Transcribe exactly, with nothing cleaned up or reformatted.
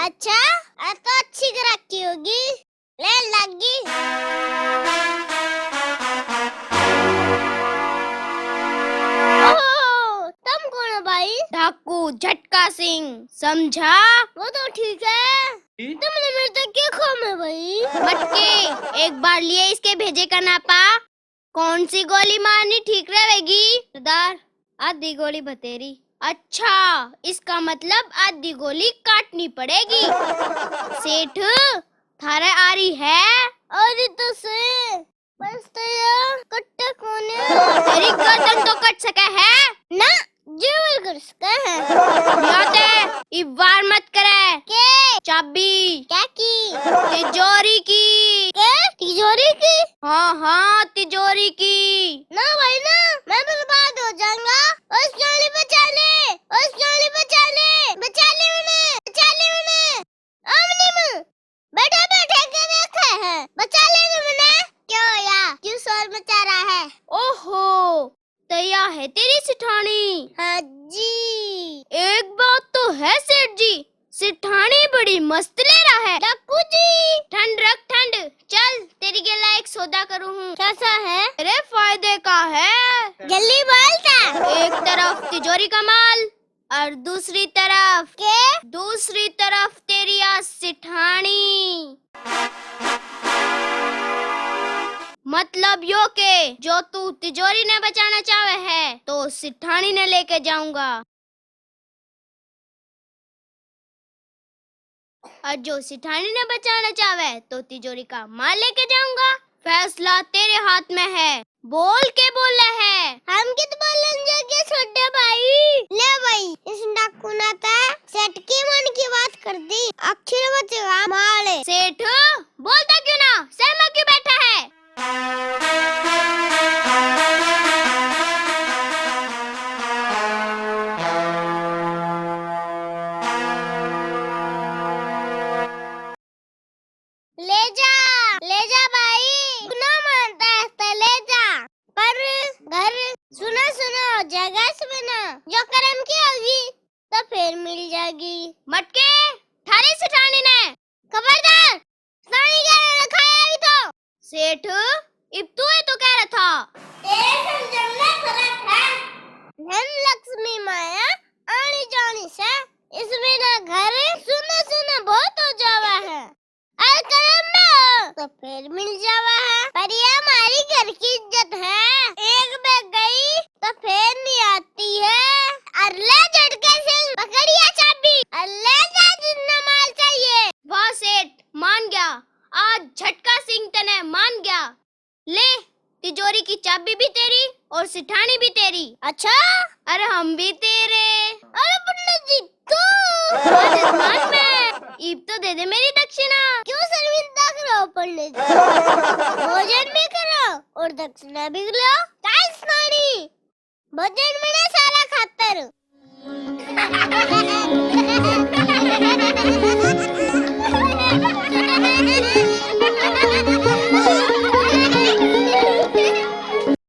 अच्छा, आज तो अच्छी ग्राहकी होगी। ले लागी। ओहो, तुम कौन हो भाई? डाकू झटका सिंह, समझा? वो तो ठीक है। तुमने मेरे तक क्या काम है भाई? मटके, एक बार लिए इसके भेजे का नापा। कौन सी गोली मारनी ठीक रहेगी? सरदार, आधी गोली बतेरी। अच्छा, इसका मतलब आधी गोली काटनी पड़ेगी। सेठ, थारे आरी है? आरी तो से, बस तो ये कट्टे कोने। तेरी गर्दन तो कट सके है? ना, जीवर कर सके है। या ते, इब वार मत करे। के? चाबी। क्या की? तिजोरी की। के? तिजोरी की? हाँ, हाँ, तिजोरी की। ना भाई ना, मैं बर्बाद हो जाऊंगा। ओ सोनी बचा ले, ओ सोनी बचा ले, बचा ले मने, बचा ले मने। आमने में बैठे बैठे के देखे है, बचा ले मने। क्यों या, क्यों शोर मचा रहा है? ओहो, तो या है तेरी सिठानी? हाँ जी। एक बात तो है सेठ जी, सिठानी बड़ी मस्त ले रहा है। डाकू जी। ठंड रख ठंड, चल तेरी गेला एक सौदा करूँ हूँ। कैसा है? तेरे फायदे का है। जल्दी बोल ता। एक तरफ तिजोरी का माल और दूसरी तरफ के? दूसरी तरफ तेरी आ सिठानी। मतलब यो के जो तू तिजोरी ने बचाना चाहे है तो सिठानी ने लेके जाऊंगा, और जो सिठानी ने बचाना चाहे तो तिजोरी का माल लेके जाऊंगा। फैसला तेरे हाथ में है, बोल के बोला है। हम कित बोलन जोगे छोटे भाई। ले भाई, इस डाकू ने तो सेठ की मन की बात कर दी, आखिर बचेगा माल। सेठ, बोलता क्यों ना, सर में क्यों बैठा है? ले जा, ले जा भाई, तू ना मानता है तो ले जा, पर घर सुना सुना हो जाएगा इस बिना। जो करम की होगी तो फिर मिल जाएगी। मटके, थारी सिठानी ने। खबरदार, सिठानी कह रहा, खाया भी तो। सेठ, इब तू ही तो कह रहा था। तेरे समझण में फर्क है। धन लक्ष्मी माया आनी जानी से, इस बिना घर सुना सुना बहुत हो जावा है। और करम में हो तो फिर मिल जावा है, पर ये हमारी घर की इज्जत है, एक बार गई तो फिर नहीं आती है। और ले झटके सिंह, पकड़िया चाबी, और ले जा जितना माल चाहिए। वाह सेठ, मान गया, आज झटका सिंह तने मान गया। ले, तिजोरी की चाबी भी तेरी और सिठानी भी तेरी। अच्छा? अरे हम भी तेरे। अरे पंडित जी, तू? हाँ जजमान मैं। इब तो दे दे मेरी दक्षिणा। क्यों शर्मिंदा करो पंडित जी? भोजन भी करो और दक्षिणा भी लो। काल स्नानी, भोजन बना सारा खातर।